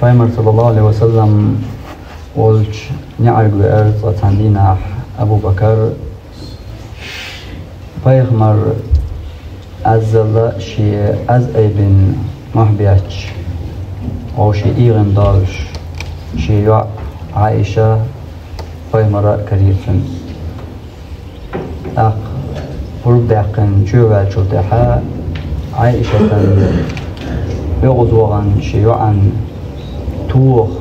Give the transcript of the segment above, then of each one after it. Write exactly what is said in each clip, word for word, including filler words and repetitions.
Пайхамар, саллаллаху Ӏалайхи ва саллам, волча неӀарга веара цкъа цхьан дийнахьа Абу Бакар. Пайхамар Ӏаззала ший Ӏазайбин мохь бетташ, вовший ийгӀина долаш, ший йоӀ Ӏайша Пайхамара карийра цунна. ТӀаккха пурба даьккхина чу ваьллачул тӀехьа Ӏайшатан оьгӀазвахана ший йоӀан тоха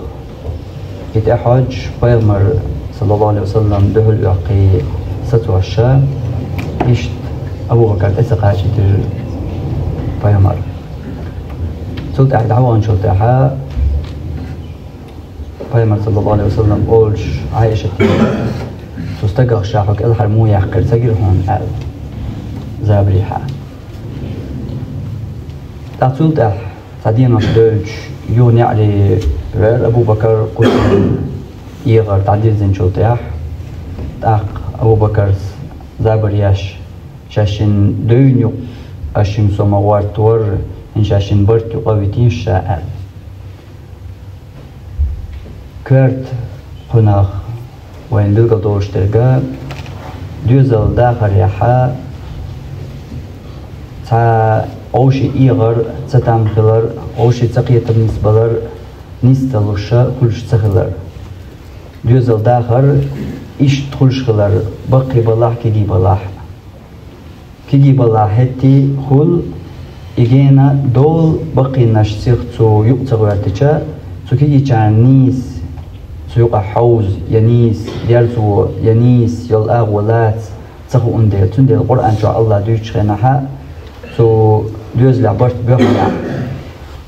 и тӀехьоьдуш, Пайхамар, саллаллаху Ӏалайхи ва саллам, дуьхьал оьккхий сацош, иштта Абу Бакар тӀе ца кхачийтира Пайхамар. Цул тӀехьа дӀаваханчул тӀехьа Пайхамар, саллаллаху Ӏалайхи ва саллам, олуш Ӏайшате: «Цу стагах ша хьо кӀелхьара муха яьккхира ца гира хьуна?» — аьлла, забарехьа. ТӀаккха цул тӀехьа цхьа денош девлча, юха неӀаре веара Абу Бакар, кху шин эгӀар дӀадирзинчул тӀехьа. ТӀаккха Абу Бакарс забар еш: «Шаьшшинна девна юкъ аш шимсо ма гӀортавар, хӀинца шаьшшинна барт юкъа витийша ша», — аьлла. Коьрта кхунах вайна билгалдолуш дерг, доьзал дахарехьа цхьа вовший эгӀар, цатам хилар, вовший цакхетам нисбалар нисдалуш хуьлуш ца хилар. Доьзал дахар иштта хуьлуш хилар, баккхий балахь, кегий балахь. Кегий балахь хӀетте хуьлу, и гена долу баккхийнаш сиха цу юкъа ца гӀоьртича, цу кегийчарна нийса цу юкъахь хьовза я нийса дерзо я нийса йолу агӀо лаца ца хууна дела. Цундела Къуръан чохь Аллах дуьйцучу хенахьа цу доьзалехь барт боьхна.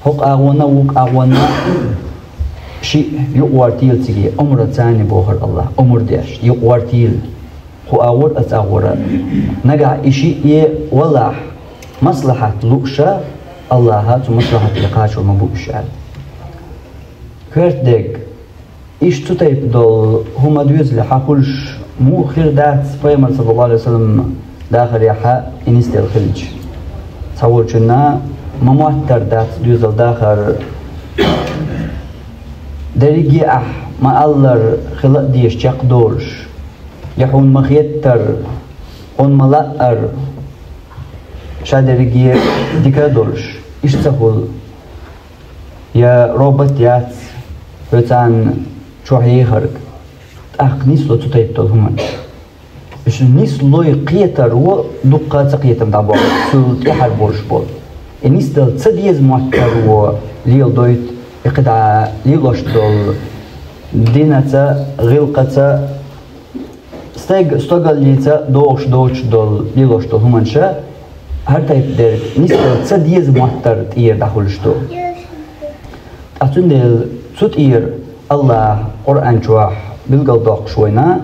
ХӀокху агӀонна а, вукху агӀонна а шиъ юкъа гӀортийла цига, омра царни бохура Аллах, омра деш, юкъа гӀортийла. Кху агӀор а, цӀа агӀор а. Нагахь и шиъ е валахь, маслахьат лууша, Аллаха цу маслахьате кхачо ма бу уьш аьлла. Коьрта дерг, иштта цу тайпа долу хӀума доьзалехьа хуьлуш муха хир дац, Пайхамар, саллаллаху Ӏалайхи ва саллам, дахарехьа и нисделла хилча. Цхьаволчунна ма моттар дац доьзал дахар. Дерриге ахь ма-аллара хила а дезаш чекхдолуш, я хьуна ма-хеттара, хьуна ма-лаъара, ша дерриге дика а долуш, иштта ца хуьлу. Я робот яц хьоьца чохь ехарг, тӀаккха нисло цу тайпа долу хӀуманаш. Уьш нислой кхетаро дуккха а цакхетам дӀабоху, цул тӀаьхьара болуш болу. И нисдала ца деза моттаро леладойту и кхидӀа лелош долу динаца, гӀиллакхаца, стаг-, стогаллица догӀуш доцуш долу лелош долу хӀуманаш, хӀара тайпа дерг нисдала ца деза моттар тӀера дӀахуьлуш ду. Ткъа цундела цу тӀера Аллаха Къуръан чохь билгалдоккхуш вайна,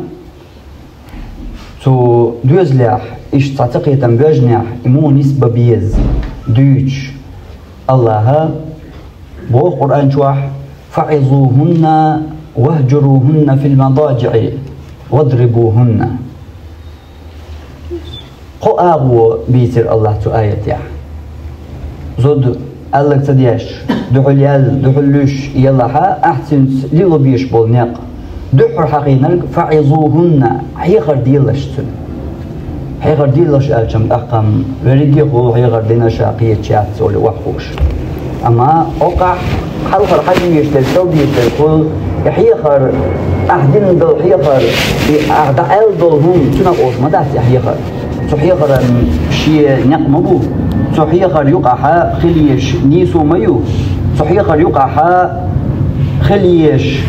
цу доьзалехь иштта цхьа цакхетам боьжнехь, и муха нисбан беза дуьйцуш, Аллаха боху Къуръан чохь: «فعظوهن واهجروهن في المضاجع واضربوهن». Кхо агӀо бийцира Аллаха цу аятехь. Зуда аьлларг ца деш, дуьхьал яьлла, дуьхьал луьйш елахьа, ахь цуьнца лело безаш болу некъ. Дуьххьара хьахийнарг: «فعظوهن», хьехар делаш цуьнан. Хьехар делаш аьлча-м тӀаккха-м верриге а хуьлу хьехар дина ша кхеташ яц олий охьахууш. Амма хӀокхахь хьалхара хьадийш дерг, ца дийш дерг хуьлу, и хьехар, ахь дина долу хьехар, и ахь дӀааьлла долу хӀума, цунах олуш ма дац и хьехар. Цу хьехаран шен некъ ма бу. Цу хьехар юкъахьа хила езаш нийсо ма ю. Цу хьехар юкъахьа хила езаш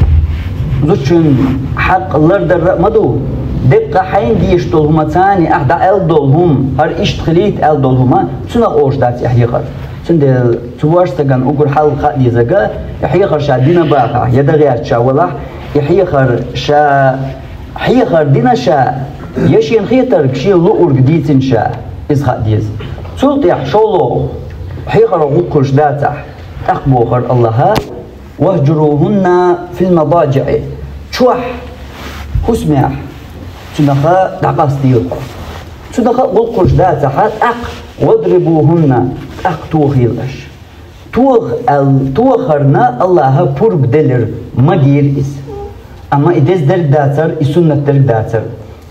зудчун хьакъ лардарра а ма ду. Деккъа хьайна дийш долу хӀума царна ахь дӀааьлла долу хӀума, хӀара иштта хилийта аьлла долу хӀума, цунах олуш дац и хьехар. Цундела цу ваш стагана уггар хьалха хаа дезарг, и хьехар ша дина бахахь, я дагӀерча ша валахь, и хьехар ша, хьехар дина ша, я шена хетарг шена луург дийцина ша, иза хаа деза. Цул тӀехьа шолгӀа хьехаро гӀуллакх хуьлуш дацахь, тӀаккха бохура Аллаха: «واهجروهن في المضاجع». Чохь, хӀусамехь, цунаха дӀакъастийла хьо. Цунаха а гӀуллакх хуьлуш дацахьа, тӀаккха: «واضربوهن», тӀаккха тохийла аша. Тоха аьл-, тохарна Аллахьа пурба делира, магийра иза. Амма и деза дерг дацар, и суннат дерг дацар.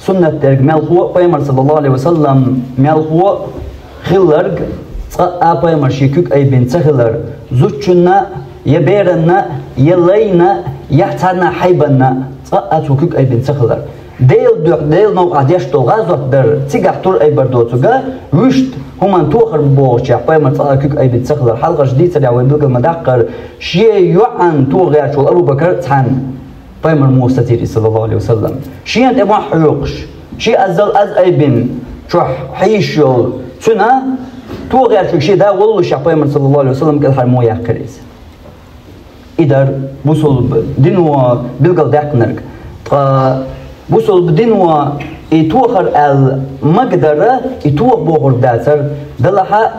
Суннат дерг мелхо а, пайхамар, саллаллаху алейхи ва саллам, мелхо а хилларг, цкъа а пайхамар шен куьг айбина ца хилар, зудчунна, я беранна, я лайна, я цхьанна хьайбанна, цкъа а цо куьг айбина ца хилар. Делан дуьхьа, Делан новкъахь деш долу гӀазот дар, цигахь тур айбар доцург, вуьшта хӀуманна тохар бу бохучех пайхамар цкъа а куьг айбина ца хилар. Хьалхарчу дийцарехь вай билгал ма-даккхара, шен йоӀана тоха гӀерташ волу Абу-Бакар цхьаьна пайхамар муха сацийра иза, саллаллаху алейхи ва саллам. Шена тӀе мохь хьоькхуш, шен азал аз айбина чохь хьийзаш йолу цуьнан тоха гӀерташ шен да воллушехь пайхамар, саллаллаху алейхи ва саллам, кӀелхьара муха яьккхира иза. И дар бусулба дино билгалдаьккхинарг. Ткъа бусулба дино и тохар аьлла магадара, и тоха бохург дацар, делахь а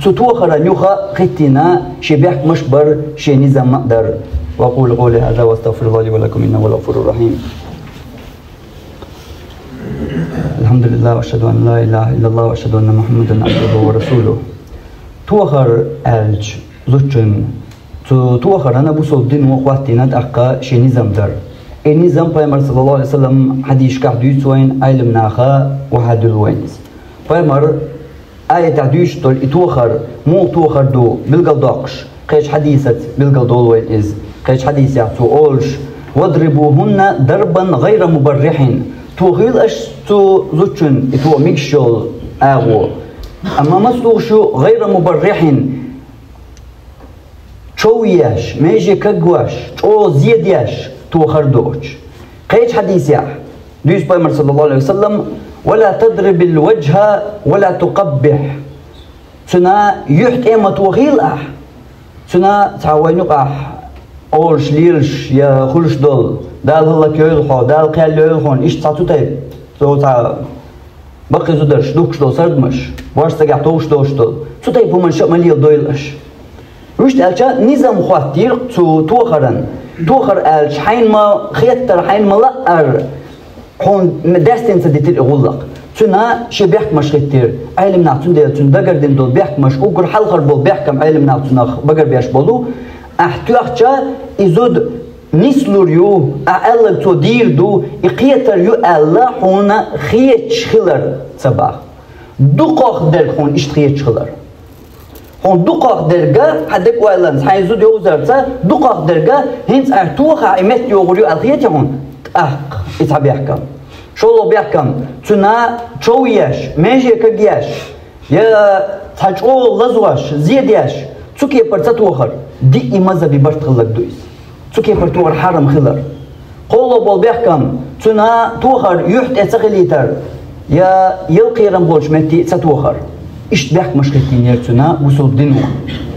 цу тохаран юха хӀиттийна шен бехкамаш а бар, шен низам а дар. وأقول قولي هذا وأستغفر الله لي ولكم إنه هو الغفور الرحيم. الحمد لله وأشهد أن لا إله إلا الله وأشهد أن محمدا عبده ورسوله. Тохар аьлча зудчун, цу тохаран бусулба дино хӀоттийна тӀаккха шен низам дар. И низам пайхамар, саллаллаху алейхи ва саллам, хьадисашкахь дуьйцу вайна, Ӏелам наха охьадуьллу вайна иза. Пайхамар аятехь дуьйцуш долу и тохар, муха тохар ду, билгалдоккхуш, кхечу хьадисаца билгалдолу вайна иза. Кхечу хьадисехь цо олуш: «وَاضْرِبُوهُنَّ ضَرْبًا غَيْرَ مُبَرِّحٍ». Тохийла аша цу зудчун и тоха мегаш йолу агӀо. Амма маса тухуш ю «гӀайра мубаррихьин», чов еш, меже кагвеш, чӀогӀа зен деш тохар доцуш. Кхечу хьадисехь дуьйцу пайхамар, саллаллаху алейхи ва саллам: «وَلَا تَضْرِبِ الْوَجْهَ وَلَا تُقَبِّحْ». Цуьнан юьхь тӀе а ма тохийла ахь. Цуьнан цхьа вайн юкъахь олуш, лелаш я хуьлуш долу: «Дала хӀаллакйойла хьо, Дала кхел йойла хьуна», иштта цхьа цу тайпа, цо цхьа баккхий зударш духкуш долу сардамаш, божа цӀагахь товш долуш долу, цу тайпа хӀуманаш а ма леладойла аша. Вуьшта аьлча, низам хӀоттийра цу тохаран. Тохар аьлча, хьайна ма хеттара, хьайна ма лаъара, хьуна даьстина ца дитира и гӀуллакх. Цуьнан шен бехкамаш хӀиттийра. Ӏелам нах цундела цуьнан дагардина долу бехкамаш, уггар хьалхара болу бехкам Ӏелам нах цунах багарбеш болу: ахь тоьхча, и зуда нислур ю, ахь аьлларг цо дийр ду, и кхетар ю аьлла, хьуна хеташ хилар ца боху. Дукхах дерг хьуна иштта хеташ хилар. Хьуна дукхах дерг, хьан дегайойланца, хьайн зуда йовзарца, дукхах дерг, хӀинца ахь тохахь и метта йогӀур ю аьлла хетий хьуна? ТӀаккха и цхьа бехкам. ШолгӀа бехкам: цуьнан чов еш, меже кагъеш, я цхьа чӀогӀа лазош, зен деш, цу кепара ца тохар, диъ и мазхӀабе барт хилларг ду иза. Цу кепара тохар хьарам хилар. КхоалгӀа болу бехкам: цуьнан тохар юьхь тӀе ца хилийтар, я ялкхерам болчу метте а ца тохар. Иштта бехкамаш хӀиттийнера цуьнан бусулба дино.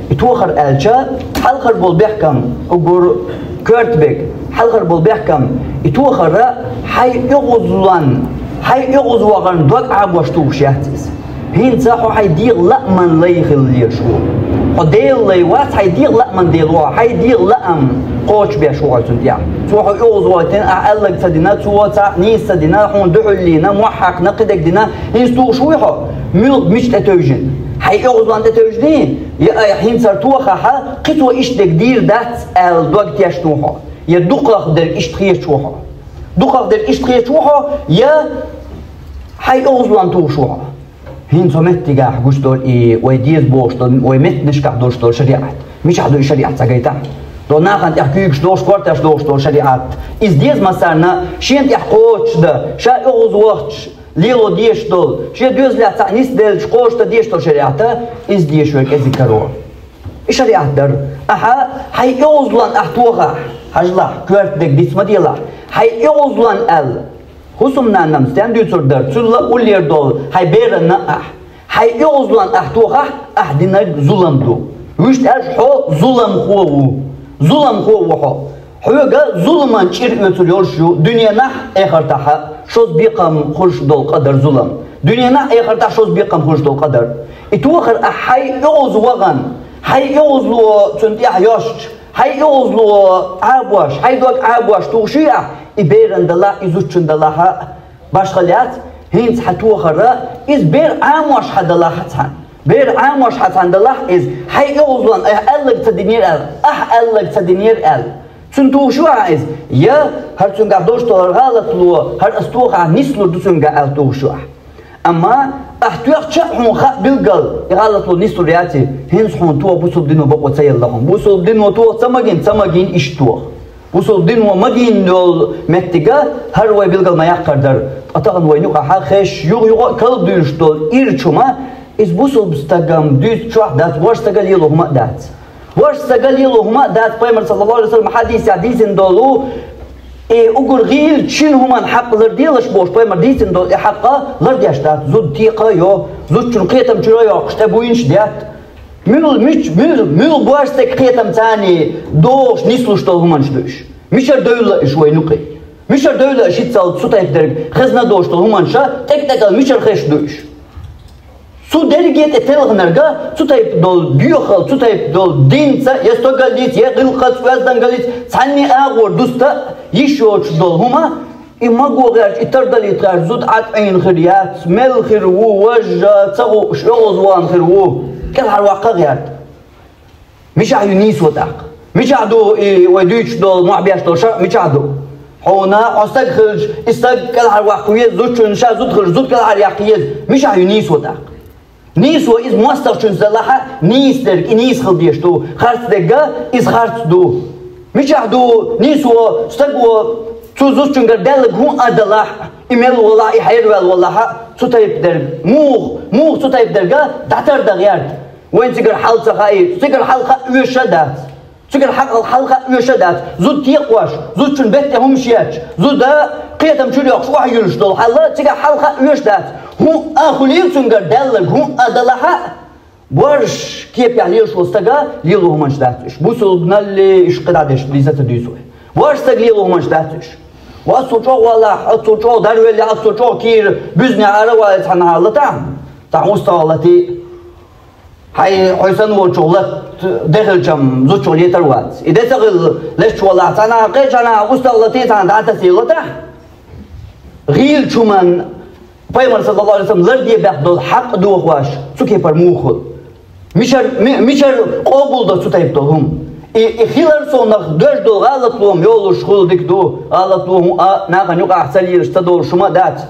И тохар аьлча, хьалхара болу бехкам, уггар коьрта бег, хьалхара болу бехкам, и тохар хьайн оьгӀазлонна, хьайн оьгӀазвахарна дог Ӏабош тухуш яц иза. ХӀинца хьо хьайн дегӀан лааман лай хила лелаш ву. Хьо Делан лай вац, хьайн дегӀан лааман дела ву хьо, хьайн дегӀан лаам кхочушбеш ву хьо цунна тӀехь. Цо хьо оьгӀазвахийтина, ахь аьлларг ца дина, цо цхьаъ нийса ца дина, хьуна дуьхьал лийна, мохь хьаькхна, кхидерг дина, хӀинца тухуш вуй хьо? Муьлха, мича тӀетевжина? Хьайн оьгӀазлонна тӀетевжиний? Я айхьа хӀинца тохахь, кхин цо иштта дерг дийр дац аьлла дог тешна ву хьо? Я дукхах дерг иштта хеташ ву хьо? Дукхах дерг иштта хеташ ву хьо, я хьайн оьгӀазлонна тухуш ву хьо? ХӀинца цу меттигахь гуш долу и вай деза бохуш долу, вай меттанашкахь долуш долу шариӀат. Мичахь ду и шариӀат, ца гайтахь? Долу нахана тӀехь куьйгаш долуш, кортош долуш долу шариӀат. Иза деза массарна шена тӀехь кхочушдан, ша оьгӀазвахча лело дезаш долу, шен доьзалехь цхьаъ нисделча кхочушдан дезаш долу шариӀат, иза дезаш верг кӀезиг каро. И шариӀат дара. Ахьа хьайн оьгӀазлонна ахь тохахь, хьажалахь, коьрта дерг диц ма делахь, хьайн оьгӀазлонна аьлла. ХӀусамнанна-м стенна дуьйцур дара, цул а уллера долу хьайн беранна а ахь. Хьайн оьгӀазлонна ахь тохахь, ахь динарг зулам ду. Вуьшта аьлча, хьо зуламхо ву. Зуламхо ву хьо. Хьоьга зуламан чӀир оьцур йолуш ю дуьненахь а, эхартахь а, шозза бекхам хуьлуш долу къа дара зулам. Дуьненахь а, эхартахь а шозза бекхам хуьлуш долу къа дара. И тохар ахь хьайн оьгӀазвахана, хьайн оьгӀазло цунна тӀехь йоссучу, хьайн оьгӀазло Ӏабош, хьайн дог Ӏабош тухуш юй ахь, и беран далахь, и зудчун далахь а башхалла яц, хӀинца хьан тохар, иза бер Ӏамош хьан далахь а цхьаьна. Бер Ӏамош хьа цхьана далахь иза, хьай оьгӀазлон, ахь аьлларг ца динера аьлла, ахь аьлларг ца динера аьлла. Цунна тухуш ю ахь иза, я хӀара цуьнгахь долуш долу хӀара гӀалатло, хӀара ас тохахь нислур ду цуьнгахь аьлла тухуш ю ахь. Амма ахь тоьхча а хьуна хаьа билггал, и гӀалатло нислур яций, хӀинца хьуна тоха бусулба дино бакъо ца елла хьуна. Бусулба дино тоха ца магийна, ца магийна иштта тоха. Бусулба дино магийна йолу меттига хӀара вай билггал ма яккхара дара. Ткъа тахана вайна юкъахь хезаш, юха-юха а калдуьйлуш долу ирча хӀума, иза бусулба стагана дуьйцучохь дац, важа стага лело хӀума а дац. Важа стага лело хӀума а дац, пайхамар, саллаллаху алейхи ва саллям, хьадисехь дийцина долу, и уггар гӀийла шина хӀуманна хьакъ ларделаш бохуш, пайхамар дийцина долу и хьакъ лардеш дац, зуда текха а йо, зудчун кхетам чуьра а йоккхуш, тӀе буйнаш детта. Муьлха, муьлха, муьлха божа стеган кхетам царний догӀуш, нислуш долу хӀуманаш ду уьш? Мичара девлла уьш вайна юкъе? Мичара девлла уьш, хӀинццалц цу тайпа дерг хезна долуш долу хӀуманаш тӀекӀ-тӀекӀал мичара хезаш ду уьш? Цу дерриге тӀе телхинарг, цу тайпа долу доьхал, цу тайпа долу динца, я стогаллица, я гӀиллакхца, оьздангаллица, цхьанне а агӀор дуста йиш йоцуш долу хӀума, и маго гӀерташ, и тардалийта гӀерташ, зуда Ӏад Ӏийна хир яц, мел хир ву, важа, ца гӀуш, оьгӀазвахна хир ву, кӀелхьарваккха гӀерта. Мичахь ю нийсо тӀаккха? Мичахь ду и вай дуьйцуш долу, мохь беш долу шарӀ мичахь ду? Хьуна хьо стаг хилча, и стаг кӀелхьарваккха веза, зудчунна ша зуда хилча, зуда кӀелхьаръяккха еза. Мичахь ю нийсо тӀаккха? Нийсо иза мостагӀчуьнца далахь а, нийса дерг и нийса хила дезаш ду, харц дерг иза харц ду. Мичахь ду нийсо? Стаго цу зудчуьнгара даьлларг хӀун а далахь а, и мел валахь а, и хьерваьлла валахь а, цу тайпа дерг. Муха, муха цу тайпа дерг дӀатардан гӀерта? Вайн цигара хьал ца хаийта, цигара хьал хаа оьшуш а дац. Цигара хьал, хьал хаа оьшуш а дац. Зуда текхош, зудчун беттан хӀумаш етташ, зуда кхетам чуьра йоккхуш охьаюьллуш долу хьал, цигахь хьал хаа оьшуш дац. ХӀун а хуьлийла цуьнгара даьлларг, хӀун а далахь а, божа кепехь лелаш волу стага лело хӀуманаш дац уьш. Бусулбаналли уьш кхидӀа деш дийца ца дуьйцу вай. Божа стага лело хӀуманаш дац уьш. Ва цу чӀогӀа валахь, оцу чӀогӀа дарвеллехь, оцу чӀогӀа кийра буьзна ара валахь, цхьана хьалатахь, цхьа устагӀалла тӀе. Хьайн хьой санна волчух латта де хилчам зудчух летар вац. И де ца хилла, леш валахь, цхьана кхечана устагӀалла тӀе цхьана дӀа а тасийла тӀехь. ГӀийлачу хӀуманна пайхамар, саллаллаху алейхи ва саллям, ларде баьхна долу хьакъ дохош, цу кепара муха хуьлу? Мичара, ми-, мичара къобалдо цу тайпа долу хӀума? И, и хилар совнах доьжна долу гӀалатло йолуш хуьлу дика ду, гӀалатло хӀун а нахана юкъахь ца лелаш ца долуш хӀума а дац.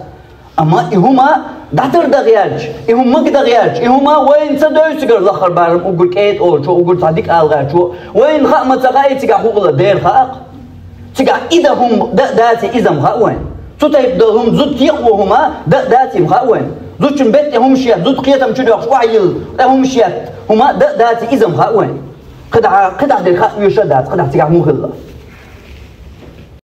Амма и хӀума дӀатардан гӀерташ, и хӀума магадан гӀерташ, и хӀума вайна ца девза цигара лаххара барам уггар кӀеда олучо, уггар цхьа дика ала гӀертачо, вайна хаа ма ца хаьа цигахь хӀун хилла, дера хаьа-кх. Цигахь и дан хӀума дан а даций, иза-м хаьа вайна. Цу тайпа долу хӀума, зуда текхо хӀума дан а даций-м хаьа вайна. Зудчун беттан хӀумаш етта, зуда кхетам чуьра йоккхуш охьайилла, ткъа хӀумаш етта хӀума дан а даций, иза-м хаьа вайна. КхидӀа, кхидӀа дерг хаа оьшуш а дац, кхидӀа цигахь хӀун хилла.